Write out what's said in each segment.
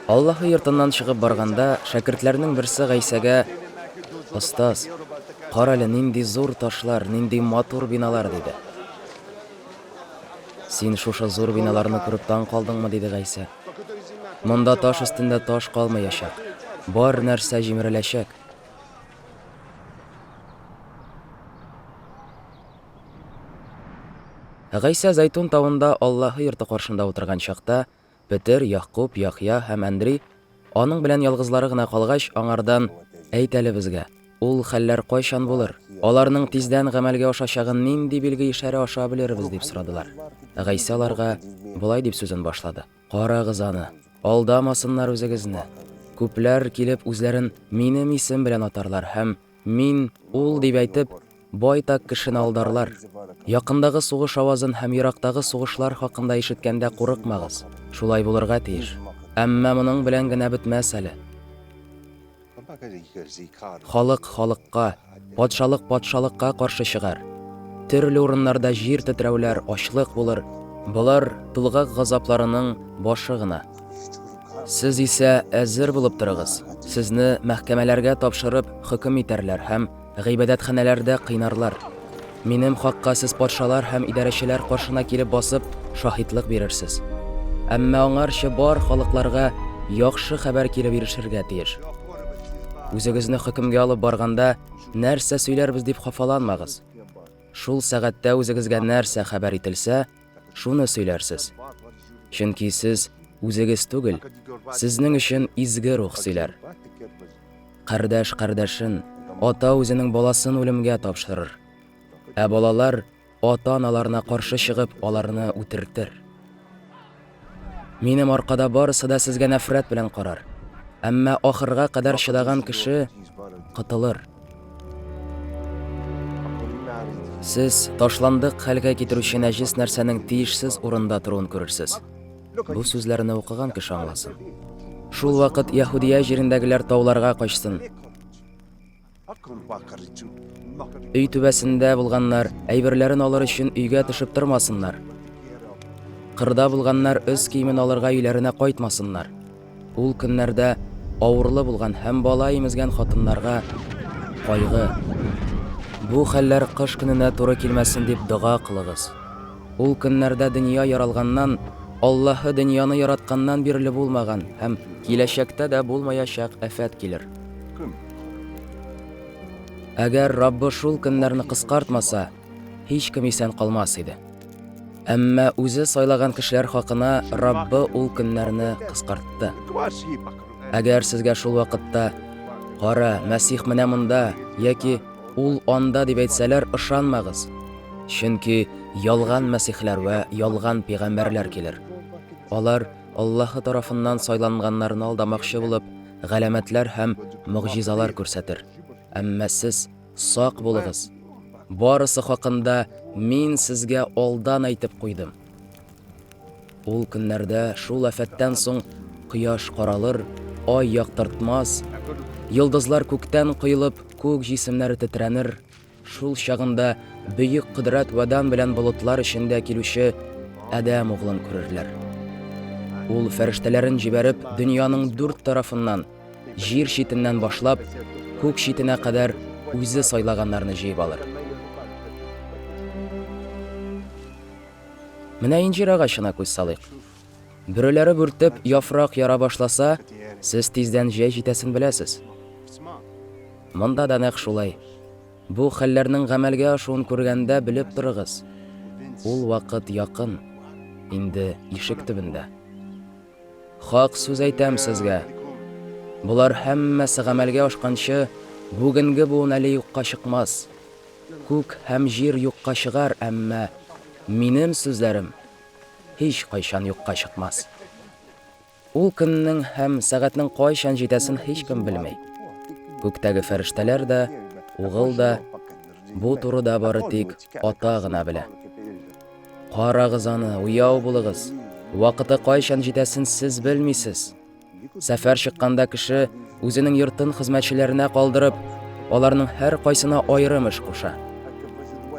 Аллаһы йортыннан чыгып барганда, шәкертләрнең берсе Гайсәгә, Остаз, карале, нинди зур ташлар, нинди матур биналар, диде. Син шушы зур биналарны күреп таң калдыңмы? диде Гайсә. Монда таш өстендә таш калмаячак, бар нәрсә җимереләчәк. Гайсә Зәйтүн тавында Аллаһы йорты каршында утырган чакта, Петер, Ягъкуб, Яхъя һәм Әндри, аның белән ялгызлары гына калгач, аңардан, Әйт әле безгә, ул хәлләр кайчан булыр? Аларның тиздән гамәлгә ашачагын нинди билге-ишарә аша белербез? дип сорадылар. Гайсә аларга болай дип сүзен башлады, Карагыз аны, алдамасыннар үзегезне. Күпләр килеп үзләрен минем исем белән атарлар һәм, Мин, ул дип әйтеп, байтак кешене алдарлар. Якындагы сугыш авазын һәм ерактагы сугышлар хакында ишеткәндә курыкмагыз, шулай булырга тиеш. Әмма моның белән генә бетмәс әле. Халык халыкка, патшалык патшалыкка каршы чыгар. Төрле урыннарда җир тетрәүләр, ачлык булыр. Болар тулгак газапларының башы гына. Сез исә әзер булып торыгыз, сезне мәхкәмәләргә тапшырып хөкем итәрләр һәм гыйбадәтханәләрдә кыйнарлар. Минем хакка сез патшалар һәм идарәчеләр каршына килеп басып, шаһитлык бирерсез. Әмма аңарчы бар халыкларга яхшы хәбәр килеп ирешергә тиеш. Үзегезне хөкемгә алып барганда, нәрсә сөйләрбез дип хафаланмагыз. Шул сәгатьтә үзегезгә нәрсә хәбәр ителсә, шуны сөйләрсез. Чөнки сез үзегез түгел, сезнең өчен изге рух сөйләр. Кардәш кардәшен, ата үзенең баласын үлемгә тапшырыр. Ә балалар ата-аналарына каршы чыгып, аларны үтертер. Минем аркада барысы да сезгә нәфрәт белән карар. Әмма ахырга кадәр чыдаган кеше котылыр. Сез ташландык хәлгә китерүче нәҗес нәрсәнең тиешсез урында торуын күрерсез. Бу сүзләрне укыган кеше аңласын. Шул вакыт Яһүдия җирендәгеләр тауларга качсын. Өй түбәсендә булганнар әйберләрен алыр өчен өйгә төшеп тормасыннар. Кырда булганнар өс киемен алырга өйләренә кайтмасыннар. Ул көннәрдә авырлы булган һәм бала имезгән хатыннарга кайгы. Бу хәлләр кыш көненә туры килмәсен дип дога кылыгыз. Ул көннәрдә дөнья яралганнан, Аллаһы дөньяны яратканнан бирле булмаган һәм киләчәктә дә булмаячак афәт килер. Әгәр Раббы шул көннәрне кыскартмаса, һичкем исән калмас иде. Әмма үзе сайлаган кешеләр хакына Раббы ул көннәрне кыскартты. Әгәр сезгә шул вакытта Кара, Мәсих менә монда яки ул анда дип әйтсәләр, ышанмагыз. Чөнки ялган мәсихләр вә ялган пәйгамбәрләр килер. Алар Аллаһы тарафыннан сайланганнарны алдамакчы булып, галәмәтләр һәм могҗизалар күрсәтер. Әмма сез сак булыгыз. Барысы хакында мин сезгә алдан әйтеп куйдым. Ул көннәрдә шул афәттән соң кояш каралыр, ай яктыртмас, йолдызлар күктән коелып, күк җисемнәре тетрәнер. Шул чагында бөек кодрәт вә дан белән болытлар эчендә килүче Адәм углын күрерләр. Ул фәрештәләрен җибәреп, дөньяның дүрт тарафыннан, җир читеннән башлап, күк читенә кадәр үзе сайлаганнарны җыеп алыр. Менә инҗир агачына күз салыйк. Бөреләре бүртеп, яфрак яра башласа, сез тиздән җәй җитәсен беләсез. Монда да нәкъ шулай. Бу хәлләрнең гамәлгә ашуын күргәндә белеп торыгыз, ул вакыт якын, инде ишек төбендә. Хак сүз әйтәм сезгә, болар һәммәсе гамәлгә ашканчы, бүгенге буын әле юкка чыкмас. Күк һәм җир юкка чыгар, әмма минем сүзләрем һичкайчан юкка чыкмас. Ул көннең һәм сәгатьнең кайчан җитәсен һичкем белми. Күктәге фәрештәләр дә, Угыл да бу турыда бары тик Ата гына белә. Карагыз аны, уяу булыгыз. Вакыты кайчан җитәсен сез белмисез. Сәфәр чыкканда кеше үзенең йортын хезмәтчеләренә калдырып, аларның һәркайсына аерым эш куша.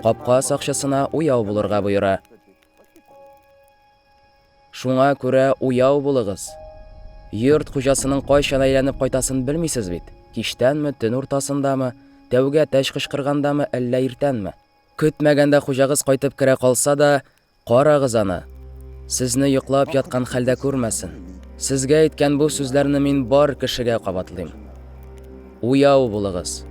Капка сакчысына уяу булырга боера. Шуңа күрә уяу булыгыз. Йорт хуҗасының кайчан әйләнеп кайтасын белмисез бит. Кичтәнме, төн уртасындамы, тәүге әтәч кычкыргандамы, әллә иртәнме? Көтмәгәндә хуҗагыз кайтып керә калса да, карагыз аны. Сезне йоклап яткан хәлдә күрмәсен. Сезгә әйткән бу сүзләрне мин бар кешегә кабатлыйм. Уяу булыгыз.